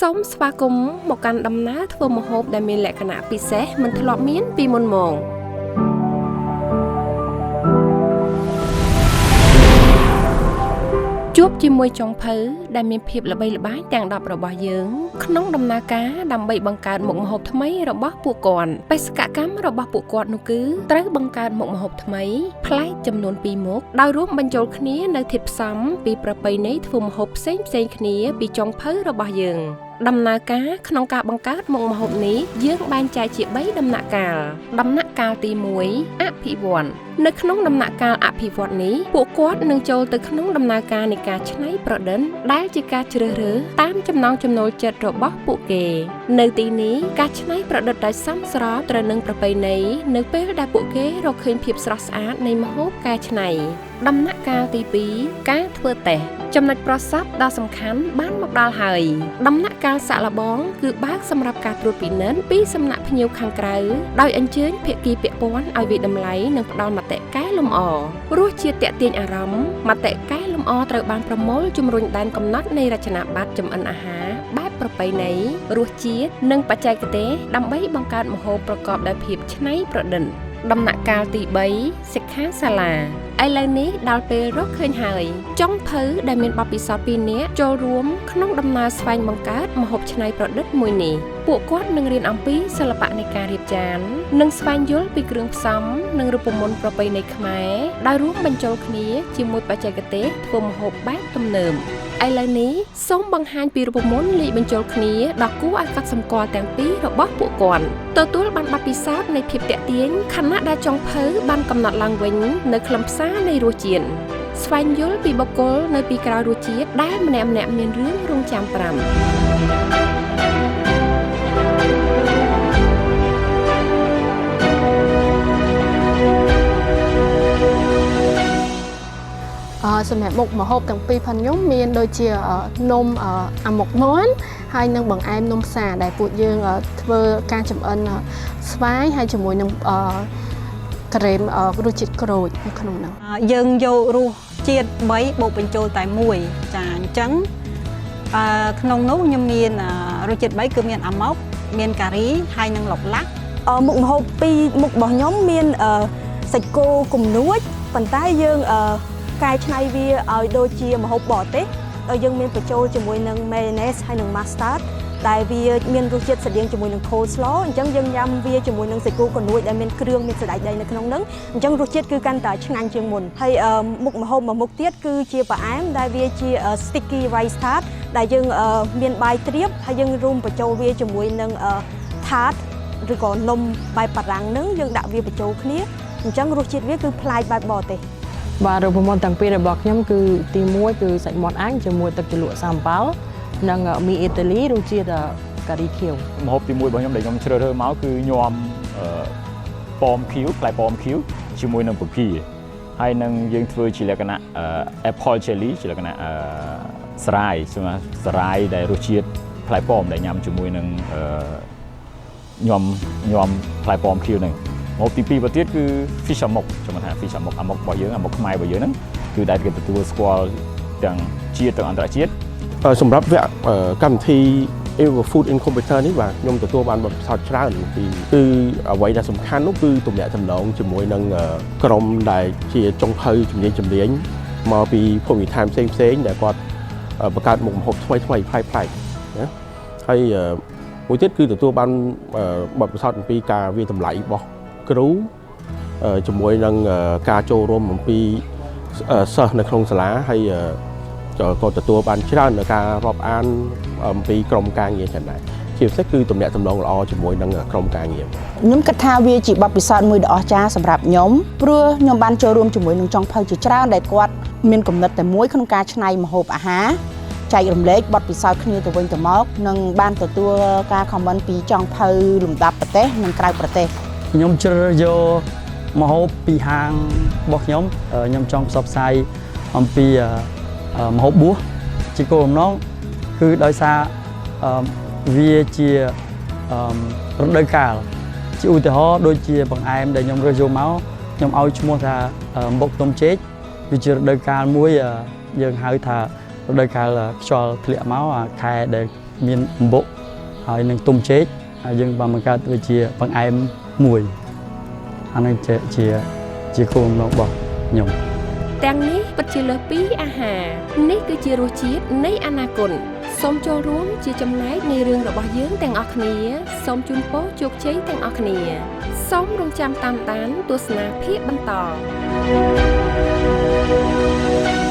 សូមស្វាគមន៍មកកាន់ដំណើរធ្វើម្ហូបដែលមានលក្ខណៈពិសេសមិនធ្លាប់មានពីមុនមកជួបជាមួយចុងភៅដែលមានភាពល្បីល្បាញទាំង10របស់យើងក្នុងដំណើរការដើម្បីបង្កើតមុខម្ហូបថ្មីរបស់ពួកគាត់បេសកកម្មរបស់ពួកគាត់នោះគឺត្រូវបង្កើតមុខម្ហូបថ្មីប្លែកចំនួន2មុខដោយរួមបញ្ចូលគ្នានៅធាតុផ្សំពីប្រពៃណីធ្វើម្ហូបផ្សេងៗគ្នាពីចុងភៅរបស់យើងដំណើរការក្នុងការបង្កើតមុខម្ហូបនេះយើងបែងចែកជា3ដំណាក់កាលដំណាក់កាលទី1អភិវឌ្ឍនៅក្នុងដំណាក់កាលអភិវឌ្ឍនេះពួកគាត់នឹងចូលទៅក្នុងដំណើរការនៃការច្នៃប្រឌិតដែលជាការជ្រើសរើសតាមចំណង់ចំណូលចិត្តរបស់ពួកគេនៅទីនេះការច្នៃប្រឌិតដោយសមស្របត្រូវនឹងប្រពៃណីនៅពេលដែលពួកគេរកឃើញភាពស្រស់ស្អាតនៃម្ហូបកែច្នៃដំណាក់កាលទី2ការធ្វើតេស្តចំណុចប្រសព្វដ៏សំខាន់បានមកដល់ហើយដំណាក់កាលសាកល្បងគឺបើកសម្រាប់ការត្រួតពិនិត្យពីសំណាក់ភ្ញៀវខាងក្រៅដោយអញ្ជើញភាគីពាក់ព័ន្ធឲ្យវាយតម្លៃនិងផ្ដល់មតិកែលម្អរសជាតិទាក់ទាញអារម្មណ៍មតិកែលម្អត្រូវបានប្រមូលជំរុញដែនកំណត់នៃរចនាប័ទ្មចម្អិនអាហារបែបប្រពៃណីរសជាតិនិងបច្ចេកទេសដើម្បីបង្កើតម្ហូបប្រកបដោយភាពច្នៃប្រឌិតដំណាក់កាលទី3សិក្ខាសាលាឥឡូវនេះដល់ពេលរកឃើញហើយចុងភៅដែលមានបទពិសោធន៍2នាក់ចូលរួមក្នុងដំណើរស្វែងបង្កើតម្ហូបច្នៃប្រឌិតមួយនេះពួកគាត់នឹងរៀនអំពីសិល្បៈនៃការរៀបចាននិងស្វែងយល់ពីគ្រឿងផ្សំនិងរូបមន្តប្រពៃណីខ្មែរដោយរួមបញ្ចូលគ្នាជាមួយបច្ចេកទេសធ្វើម្ហូបបែបទំនើបឥឡូវនេះសូមបង្ហាញពីរូបមន្តលាយបញ្ចូលគ្នាដ៏គួរឲ្យកត់សម្គាល់ទាំងពីររបស់ពួកគាត់ទទួលបានបទពិសោធន៍នៃភាពទាក់ទាញខណៈដែលចុងភៅបានកំណត់ឡើងវិញនៅខ្លឹមសារនៃរសជាតិស្វែងយល់ពីបុគ្គលនៅពីក្រោយរសជាតិដែលម្នាក់ៗមានរឿងរងចាំត្រាំសម្រាប់មុខម្ហូបទាំងពីរផងខ្ញុំមានដូចជានំអាម៉ុកមាន់ហើយនិងបង្អែមនំផ្សារដែលពួកយើងធ្វើការចម្អិនស្វាយហើយជាមួយនឹងក្រែមរសជាតិក្រូចនៅក្នុងនោះយើងយករសជាតិ3បូកបញ្ចូលតែមួយចាអញ្ចឹងក្នុងនោះខ្ញុំមានរសជាតិ3គឺមានអាម៉ុកមានការីហើយនិងឡុកឡាក់មុខម្ហូបពីរមុខរបស់ខ្ញុំមានសាច់គោគំនួចប៉ុន្តែយើងកែច្នៃវាឲ្យដូចជាម្ហូបបរទេសដោយយើងមានបញ្ចូលជាមួយនឹង mayonnaise ហើយនិង mustard ដែលវាមានរសជាតិស្រដៀងជាមួយនឹង coleslaw អញ្ចឹងយើងញ៉ាំវាជាមួយនឹងសាច់គោកនួចដែលមានគ្រឿងមានសណ្តែកដីនៅក្នុងហ្នឹងអញ្ចឹងរសជាតិគឺកាន់តែឆ្ងាញ់ជាងមុនហើយមុខម្ហូបមួយមុខទៀតគឺជាផ្អែមដែលវាជា sticky rice tart ដែលយើងមានបាយទ្រាបហើយយើងរួមបញ្ចូលវាជាមួយនឹង tart ឬក៏នំបែបបារាំងហ្នឹងយើងដាក់វាបញ្ចូលគ្នាអញ្ចឹងរសជាតិវាគឺប្លែកបែបបរទេសបាទរូបមន្តទាំងពីររបស់ខ្ញុំគឺទី1គឺសាច់មាន់អាំងជាមួយទឹកជ្រលក់សាំប៉ាល់និងមីអ៊ីតាលីរសជាតិការីខៀវម្ហូបទី1របស់ខ្ញុំដែលខ្ញុំជ្រើសរើសមកគឺញ៉ាំប៉មខៀវផ្លែប៉មខៀវជាមួយនឹងពគាហើយនឹងយើងធ្វើជាលក្ខណៈ apple jelly ជាលក្ខណៈសារាយសារាយដែលរសជាតិផ្លែប៉មដែលញ៉ាំជាមួយនឹងញ៉ាំផ្លែប៉មខៀវហ្នឹងម្ហូបទី2បន្ទៀតគឺ fish amok ចាំថា fish amok អាម៉ុករបស់យើងអាម៉ុកខ្មែររបស់យើងហ្នឹងគឺដែលគេទទួលស្គាល់ទាំងជាតិទាំងអន្តរជាតិសម្រាប់វគ្គកម្មវិធី Food Incubator នេះបាទខ្ញុំទទួលបានបទពិសោធន៍ច្រើនពីគឺអ្វីដែលសំខាន់នោះគឺទំនាក់ទំនងជាមួយនឹងក្រុមដែលជាចុងភៅជំនាញមកពីភូមិឋានផ្សេងៗដែលគាត់បង្កើតមុខម្ហូបថ្មីៗប្លែកៗណាហើយមួយទៀតគឺទទួលបានបទពិសោធន៍អំពីការវាយតម្លៃរបស់គ្រូជាមួយនឹងការចូលរួមអំពីសិស្សនៅក្នុងសាលាហើយក៏ទទួលបានច្រើននៅការរាប់អានអំពីក្រុមការងារចឹងដែរជាពិសេសគឺទំនាក់ទំនងល្អជាមួយនឹងក្រុមការងារខ្ញុំគិតថាវាជាបទពិសោធន៍មួយដ៏អស្ចារ្យសម្រាប់ខ្ញុំព្រោះខ្ញុំបានចូលរួមជាមួយនឹងចុងភៅជាច្រើនដែលគាត់មានគំនិតតែមួយក្នុងការច្នៃម្ហូបអាហារចែករំលែកបទពិសោធន៍គ្នាទៅវិញទៅមកនិងបានទទួលការ comment ពីចុងភៅលំដាប់ប្រទេសនិងក្រៅប្រទេសខ្ញុំជ្រើសរើសយកម្ហូបពីហាងរបស់ខ្ញុំខ្ញុំចង់ផ្សព្វផ្សាយអំពីម្ហូបបួសជាគោលបំណងគឺដោយសារវាជារដូវកាលជាឧទាហរណ៍ដូចជាបង្អែមដែលខ្ញុំរើសយកមកខ្ញុំឲ្យឈ្មោះថាបុកទុំចេកវាជារដូវកាលមួយយើងហៅថារដូវកាលខ្យល់ធ្លាក់មកខែដែល មានអំបុកហើយនឹងទុំចេកហើយយើងបានបង្កើតវាជាបង្អែមមួយអានឹងជាជាជាគោលបំណងរបស់ខ្ញុំ ទាំងនេះពិតជាលើសពីអាហារនេះគឺជារសជាតិនៃអនាគតសូមចូលរួមជាចំណែកនៃរឿងរបស់យើងទាំងអស់គ្នាសូមជូនពរជោគជ័យទាំងអស់គ្នាសូមរងចាំតាមដានទស្សនាភាគបន្ត។